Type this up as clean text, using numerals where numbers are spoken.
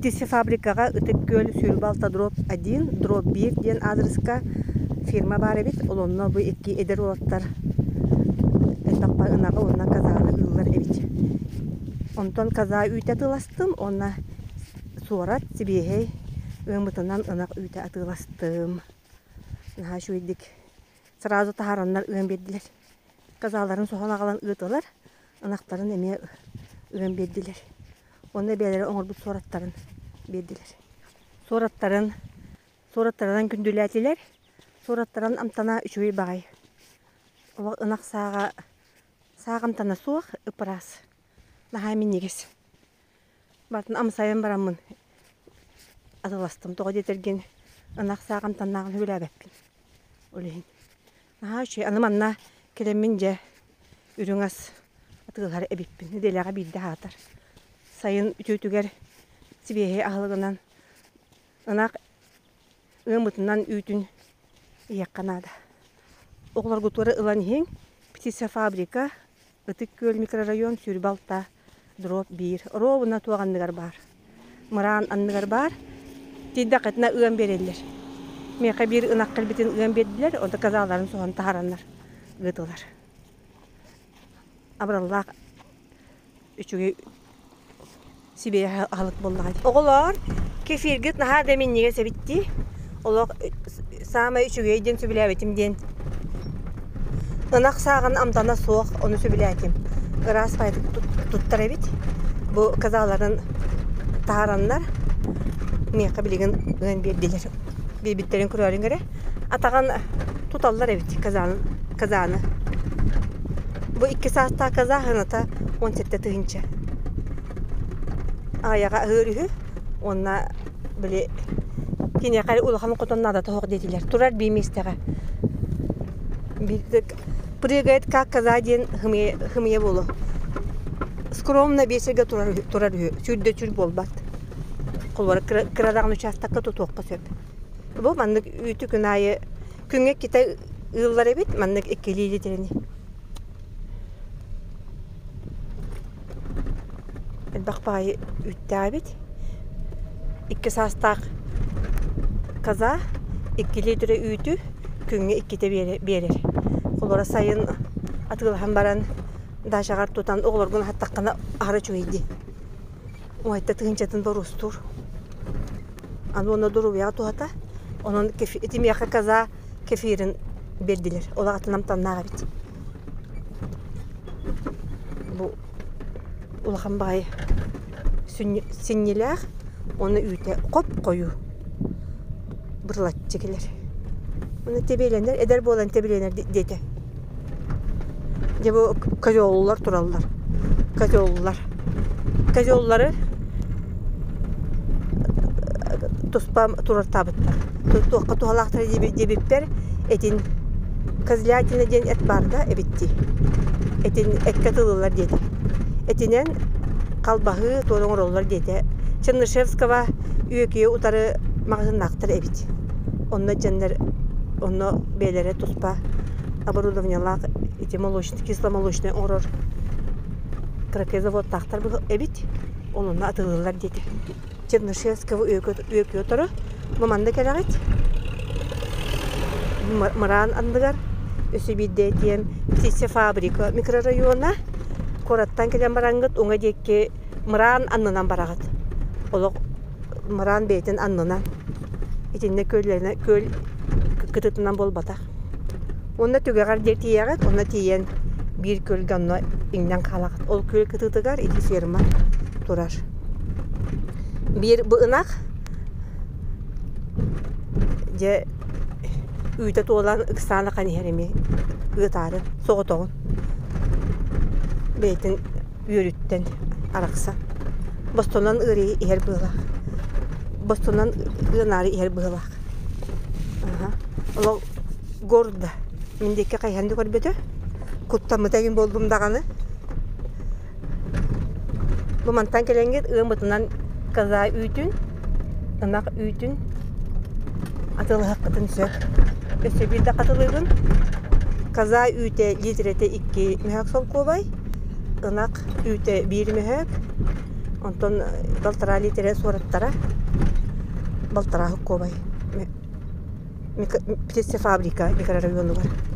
Птицефабрикаҕа Ытык Күөл 26 дробь 1 дробь 1 диэн аадырыска фирма баар эбит. Ол онно бу икки эдэр уолаттар элбэххэ ынаҕы уонна казаны ыыллар эбит. Онтон каза үүтэ атыыластым уонна суорат, сибиэһэй ыаммытынан ынах үүтэ атыыластым. Наһаа үчүгэйдик сразу таһаараннар ыан биэрдилэр. Казаларын соһон аҕалан ыытылар, ынахтарын эмиэ ыан биэрдилэр. Уонна бэйэлэрэ оҥорбут суораттарын биэрдилэр. Суораттарын суораттарынан күндүлээтилэр. Суораттарын амтана үчүгэй баҕайы. Олох ынах сааҕа саах амтана суох, ып-ыраас. Наһаа минньигэс. Барытын амсайан бараммын атыластым. Тоҕо диэтэргин ынах саах амтаннааҕын сөбүлээбэппин. Ол иһин. Наһаа үчүгэй. Аны манна кэлэммин дьэ үрүҥ ас атыылаһар эбиппин. Нэдиэлэҕэ биирдэ аһаатар. Сайын үтүөтүгэр сибиэһэй аһылыгынан ынах ыамытынан үүтүн иһиэххэ наада. Оҕолоргутугар ылан иһиҥ. Птицефабрика, Ытык Күөл микрорайон 26 дробь 1. Ровно туох анныгар баар. Мыраан анныгар баар. Тиийдэххитинэ ыам биэрэллэр. Миэхэ биир ынах кэлбитин ыам биэрдилэр, онто казаларын соһон таһараннар ыытылар. Абыраллаах үчүгэй сибиэһэй аһылык буоллаҕа дии. Оҕолоор, кефиргит наһаа да минньигэс эбит дии. Олох саамай үчүгэй диэн сөбүлээбитим диэн. Ынах сааҕын амтана суох, ону сөбүлээтим. Ыраас баҕайытык туттар эбит. Бу казаларын таһаараннар миэхэ билигин ыан биэрдилэр. Биэрбиттэрин көрөөрүҥ эрэ. Атаҕын туталлар эбит казаны. Казаны. Бу икки саастаах каза сыаната 17 тыһыынча. Аҕыйаҕа аһыыр үһү уонна били киниэхэ улахан хотон наадата суох диэтилэр. Турар биир миэстэҕэ. Биирдик прыгает как коза диэн хымыйа буолуо. Скромно биэсэргэ турар үһү, турар үһү. Сүр да сүр буолбат. Холобура кыра даҕаны учаастакка тутуохха сөп. Бу маннык үүтү күн аайы күҥҥэ иккитэ ыыллар эбит, маннык иккилии литрини. Элбэх баҕайы үүттээх эбит. Икки саастаах коза икки литрэ үүтү күҥҥэ иккитэ биэрэр. Холобура сайын атыылаһан баран дачаҕар тутан оҕолоргун аһаттаххына аһара үчүгэй дии. Уойта тыһыынчатын боруостуур. Аны уонна доруобуйаҕа туһата. Онон ити миэхэ коза кефирин биэрдилэр. Ол аҕатын амтаннаах эбит. Бу улахан баҕайы синньилээх уонна үүтэ хоп-хойуу бырылаччы кэлэр. Уонна тэбиэлэнэр, эдэр буолан тэбиэлэнэр диэтэ. Дьэ бу козеллар тураллар. Козеллар. Козеллары туспа туруортаабыттар. Туохха туһалаахтара диэбиппэр этин козлятина диэн эт баар да эбит дии. Этин эккэ тылыллар диэтэ. Этинэн халбаһыы туора оҥороллор диэтэ. Чернышевского Үөкүйэ утары маҕаһыыннаахтар эбит. Онно дьэннэр онно бэйэлэрэ туспа оборудованиелаах ити молочный кисломолочный оҥорор кыракый заводтаахтар эбит. Ол онно атыылыыллар диэтэ. Чернышевского Үөкүйэ утары бу манна кэлэҕит. Мыраан анныгар өссө биирдэ этиэм птицефабрика микрорайона куораттан кэлэн бараҥҥыт уҥа диэки мыраан аннынан бараҕыт. Олох мыраан бэйэтин аннынан. Итиннэ күөллэринэ күөл кытытынан буолбатах. Уонна түгэҕэр диэри тиийэҕит, онно тиийэн биир күөлгэ онно иҥнэн хаалаҕыт. Ол күөл кытыытыгар ити ферма турар. Биир бу ынах дьэ үүтэ туолан ыксаан ахан иһэр эмиэ ыытаары соҕотоҕун бэйэтин үөрүттэн арахсан бостонон ыарыы иһэр быһыылаах бостонон ыанаары иһэр быһыылаах олох гордо мин диэки хайыһан да көрбөтө куттаммыта игин буоллум даҕаны Бу мантан кэлэҥҥит ыаммытынан коза үүтүн, ынах үүтүн атыылаһыаххытын сөп. Өссө биирдэ хатылыыбын. Коза үүтэ литрэтэ 2 мөһөөк солкуобай, ынах үүтэ 1 мөһөөк. Онтон балтараа лиитэрэ суораттара балтараа сокуобай. Птицефабрика микрорайонугар.